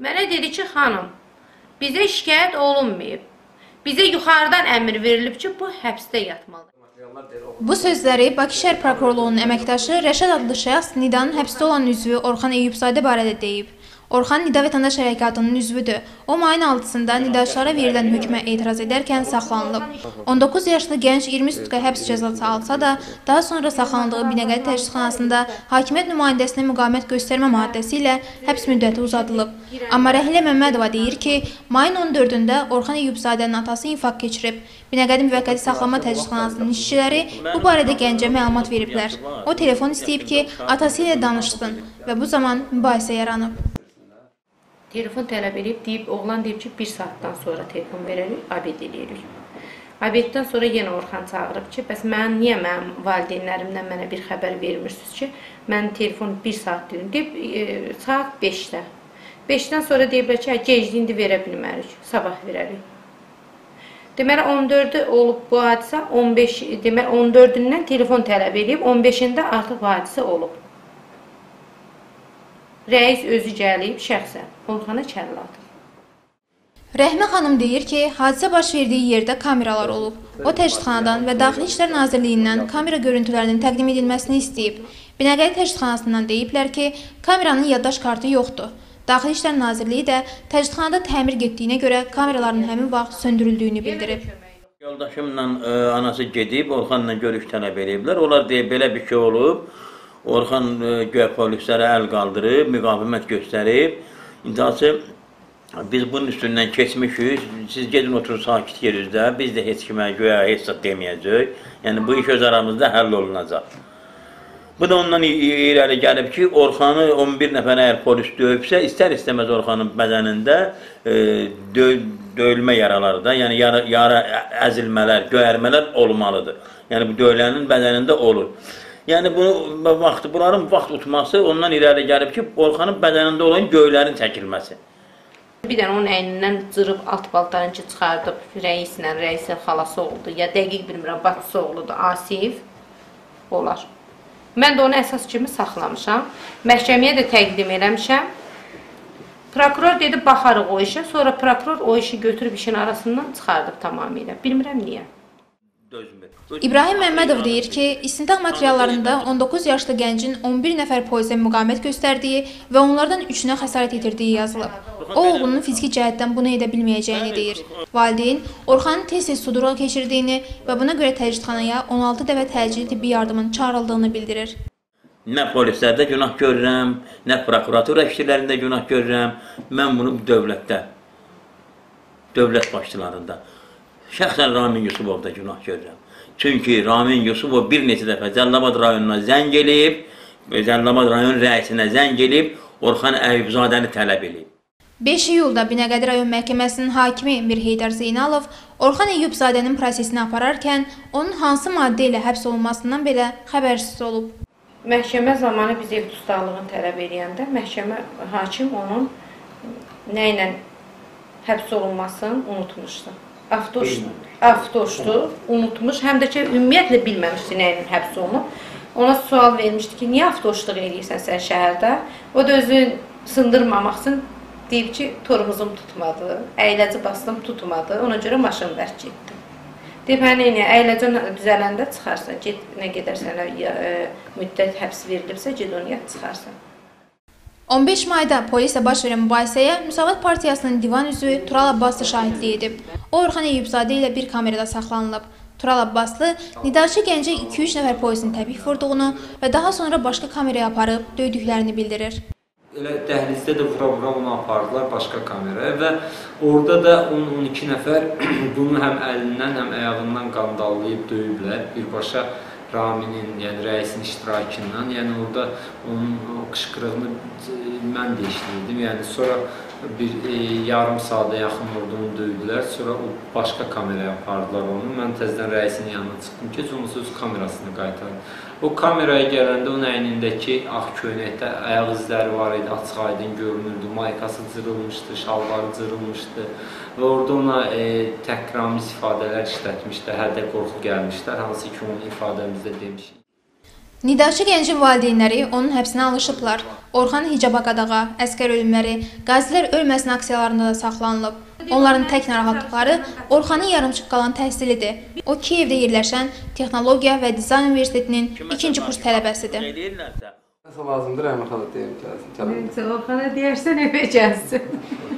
Mənə dedi ki, xanım, bizə şikayət olunmayıb. Bizə yuxarıdan əmr verilib ki, bu həbsdə yatmalıdır. Bu sözləri Bakı Şəhər Prokurorluğunun əməkdaşı Rəşad adlı şəxs Nidanın həbsdə olan üzvü Orxan Eyyubzadə barədə deyib. Orxan Nida Vətəndaş Hərəkatının üzvüdür. O, mayın 6-sında nidaçılara verilən hökmə etiraz edərkən saxlanılıb. 19 yaşlı gənc 20 sutka həbs cəzası alsa da, daha sonra saxlanıldığı Binəqədi təcridxanasında hakimiyyət nümayəndəsinə müqavimət göstərmə maddəsi ilə həbs müddəti uzadılıb. Amma Rəhilə Məmmədova deyir ki, mayın 14-də Orxan Eyyubzadənin atası infarkt keçirib. Binəqədi müvəqqəti saxlanma təcridxanasının işçiləri bu barədə gəncə məlumat veriblər. O, telefon istəyib ki, atası ilə danışsın və bu zaman mübahisə yaranıb. Telefon tələb edib, deyib, oğlan deyib ki, bir saatdan sonra telefon verərik, abed eləyirik. Abeddən sonra yenə Orxan çağırıb ki, bəs mən, niyə mənim valideynlərimdən mənə bir xəbər vermirsiniz ki, mən telefon bir saat deyim, deyib, saat 5-də. 5-dən sonra deyiblər ki, gecdi indi verə bilmərik, sabah verərik. Deməli, 14-ü olub bu hadisə, 15, deməli, 14-ündən telefon tələb edib, 15-ində artıq bu hadisə olub. Rəis özü gəlib şəxsən, Orxana kəllə atıb. Rəhmə xanım deyir ki, hadisə baş verdiyi yerdə kameralar olub. O, təcridxanadan və Daxili İşlər Nazirliyindən kamera görüntülərinin təqdim edilməsini istəyib. Binəqədi təcridxanasından deyiblər ki, kameranın yaddaş kartı yoxdur. Daxili İşlər Nazirliyi də təcridxanada təmir getdiyinə görə kameraların həmin vaxt söndürüldüyünü bildirib. Yoldaşımla anası gedib, Orxanla görüş tələb ediblər. Onlar deyib, belə bir şey olub. Orxan güya polislərə əl qaldırıb, müqavimət göstərib. İntihası, biz bunun üstündən keçmişik, siz gedin oturun sakit yer üzdə, biz də heç kimə güya heç zat deməyəcək. Yəni, bu iş öz aramızda həll olunacaq. Bu da ondan irəli gəlib ki, Orxanı 11 nəfər əgər polis döyübsə, istər-istəməz Orxanın bədənində döyülmə yaraları da, yəni yara əzilmələr, göyərmələr olmalıdır. Yəni, bu döyülənin bədənində olur. Yəni, bunların vaxt utması ondan irəli gəlib ki, Orxanın bədənində olan göylərin çəkilməsi. Bir dənə onun əynindən cırıb alt paltarını ki, çıxardıb rəislə, rəisin xalası oldu, ya dəqiq bilmirəm, bacısı oğludur, Asif olar. Mən də onu əsas kimi saxlamışam. Məhkəməyə də təqdim eləmişəm. Prokuror dedi, baxarıq o işə. Sonra prokuror o işi götürüb işin arasından çıxardıb tamamilə. Bilmirəm niyə. İbrahim Məmmədov deyir ki, istintaq materiallarında 19 yaşlı gəncin 11 nəfər polisə müqavimət göstərdiyi və onlardan 3-ünə xəsarət yetirdiyi yazılıb. O, oğlunun fiziki cəhətdən bunu edə bilməyəcəyini deyir. Valideyn Orxanın tez-tez sudurğa keçirdiyini və buna görə təcridxanaya 16 dəfə təcili tibbi yardımın çağırıldığını bildirir. Nə polislərdə günah görürəm, nə prokuratura işçilərində günah görürəm. Mən bunu dövlətdə, dövlət başçılarında, şəxsən Ramin Yusubovda günah görürəm. Çünki Ramin Yusubov bir neçə dəfə Cəlilabad rayonuna zəng eləyib, Cəlilabad rayon rəisinə zəng eləyib, Orxan Əyyubzadəni tələb eləyib. 5 iyulda Binəqədi rayon məhkəməsinin hakimi Mir Heydər Zeynalov Orxan Eyyubzadənin prosesini apararkən onun hansı maddə ilə həbs olunmasından belə xəbərsiz olub. Məhkəmə zamanı biz ev dustaqlığını tələb eləyəndə məhkəmə hakim onun nə ilə həbs olunmasını unutmuşdu. Avtoşdu, unutmuş, həm də ki, ümumiyyətlə bilməmişdi nə ilə həbs olunub. Ona sual vermişdi ki, niyə avtoşluq eləyirsən sən şəhərdə? O da özünü sındırmamaq üçün deyib ki, tormozum tutmadı, əyləci bastım tutmadı, ona görə maşın bərk getdi. Deyib, hə, nə, əyləcən düzələndə çıxarsan, get, nə qədər sənə müddət həbs verilibsə, get onu yat, çıxarsan. 15 mayda polislə baş verən mübahisəyə Müsavat Partiyasının divan üzvü Tural Abbaslı şahidlik edib. O, Orxan Eyyubzadə ilə bir kamerada saxlanılıb. Tural Abbaslı nidaçı gəncə 2-3 nəfər polisin təpik vurduğunu və daha sonra başqa kameraya aparıb döydüklərini bildirir. Elə dəhlizdə də vura-vura onu apardılar başqa kameraya və orada da 10-12 nəfər bunu həm əlindən, həm ayağından qandallayıb döyüblər birbaşa Raminin, yəni rəisin iştirakından, yəni orada onun o qışqırığını mən də eşidirdim. Yəni sonra bir yarım saata yaxın orada onu döydülər, sonra o başqa kameraya apardılar onu. Mən təzədən rəisin yanına çıxdım ki, heç öz kamerasını qaytardım. O kameraya gələndə onun əynindəki ağ köynəkdə ayaq izləri var idi, açıq aydın görünürdü, maykası cırılmışdı, şalvarı cırılmışdı və orada ona təhqiramiz ifadələr işlətmişlər, hədə qorxu gəlmişlər, hansı ki onu ifadəmizdə demişik. Nidaçı gəncin valideynləri onun həbsinə alışıblar. Orxan hicaba qadağa, əsgər ölümləri, qazilər ölməsin aksiyalarında da saxlanılıb. Onların tək narahatlıqları Orxanın yarımçıq qalan təhsilidir. O, Kiyevdə yerləşən Texnologiya və Dizayn Universitetinin 2-ci kurs tələbəsidir. Nəsə lazımdır, Rəmin xala deyim, gəlsin. Orxana deyərsən, evə gəlsin.